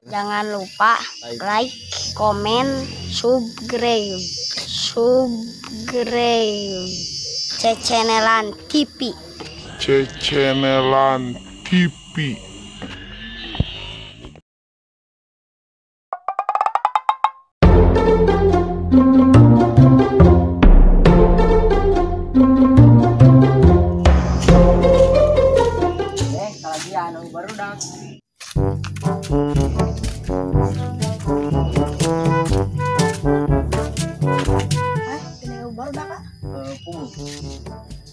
Jangan lupa like, komen, subscribe. Subscribe. Cecenelan TV. Cecenelan TV.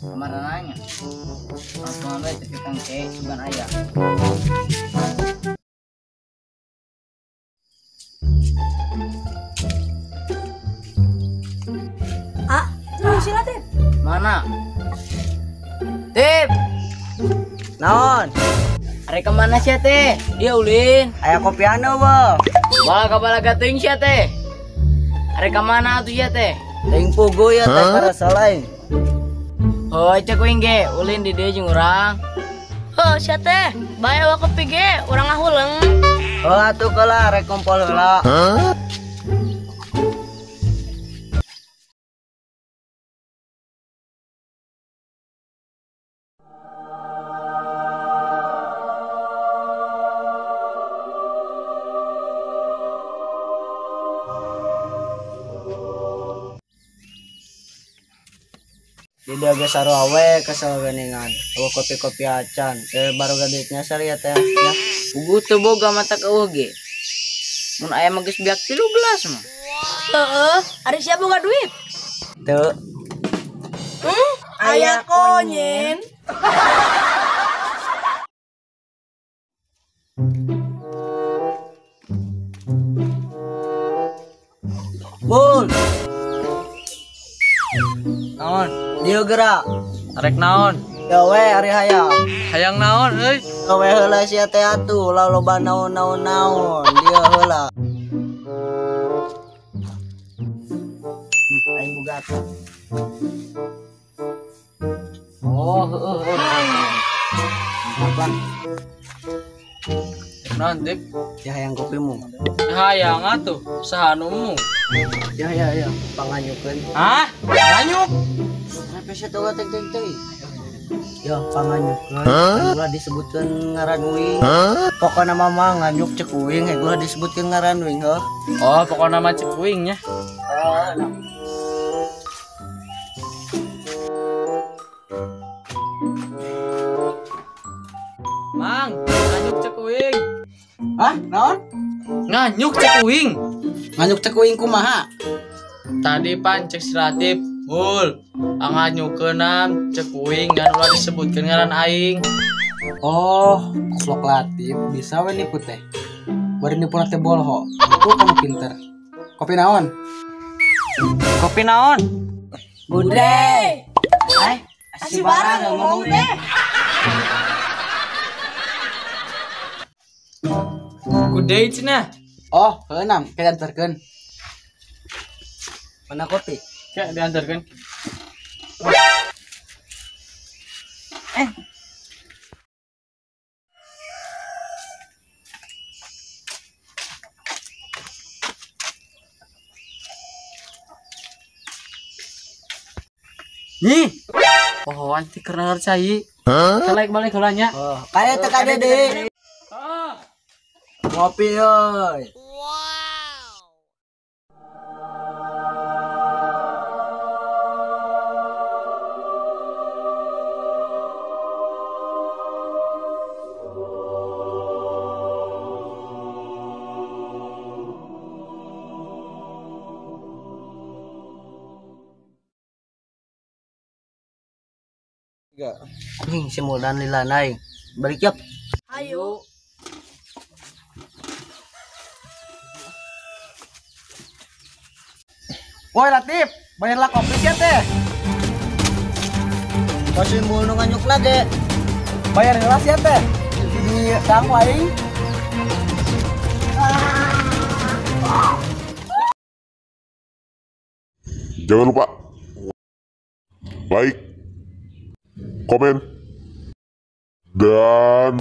Kemarin nanya, langsung ambil cerita ke sugan ayah. Ah, lu sila Tip. Mana? Tip. Naon? Arek kemana sih teh? Dia ulin. Aya kopi anu bo. Wah, kabalaga teuing sia teh. Arek kemana atuh sia teh? Teuing pugu ya teh karasa lain. Oh, cek uing ge, ulin di dieu jeung urang. Heuh, sia teh, bae wa kopi ge, urang ngahuleng. Oh, atuh keula rek kumpul heula. Di dia sarua we kesel geningan. Eueuh kopi-kopi acan. Baru duitnya sari ya teh ya. Puguh teu boga mata eueuh ge. Mun aya mah geus biak 3 gelas mah. Heeh, ari sia boga duit? Teu. Aya konyen. Bul. Naon? Dieu gerak. Arek naon? Ya we ari hayang. Hayang naon euy? We heula sia teh atuh, ulah loba naon-naon. Dieu heula. Aing boga atuh. Oh, heueuh. Apa? Naon, Tip? Ya hayang kopimu. Hayang atuh, saha nu. Ya ya ya, panganyukeun. Hah? Nganyuk? Kenapa sih tuh tek tek tek? Ya panganyukeun, ulah disebutkeun ngaran uing. Pokona mah nganyuk cek uing, ulah disebutkeun ngaran uing heuh. Oh, pokona mah cek uing nya. Oh, nah. Mang, nganyuk cek uing. Hah? Naon? Nganyuk cek uing. Nganyuk cek uing kumaha? Tadi pan cek Latif, mul, nganyukeunam cek uing ngan ulah disebutkeun ngaran aing. Oh, goblok Latif bisa we nipu teh. Bari nipu teh bolho. Tuh kamu pinter. Kopi naon? Kopi naon? Bunde. Ai, si barang ngomong teh. Kude cenah. Oh, heueuh kayak diantarkeun. Mana kopi? Kayak diantarkeun. Nih. Oh, anti keur cai. Balik balik heula nya. Oh, kaya teh kade deui. Ngopi euy. Wow. Nih si Muldan lila naik. Balik yap. Ayo. Woi Latif, bayarlah kopi sia teh. Pasti mul nu nganyuk lagi. Bayar heula sia teh. Di tang aing. Jangan lupa like, komen, dan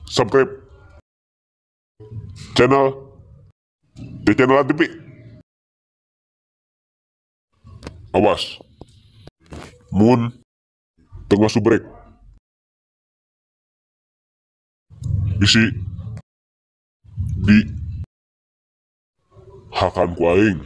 subscribe. Channel Channel TV. Awas. Mun tengah subrek. Bisi di hakan ku aing.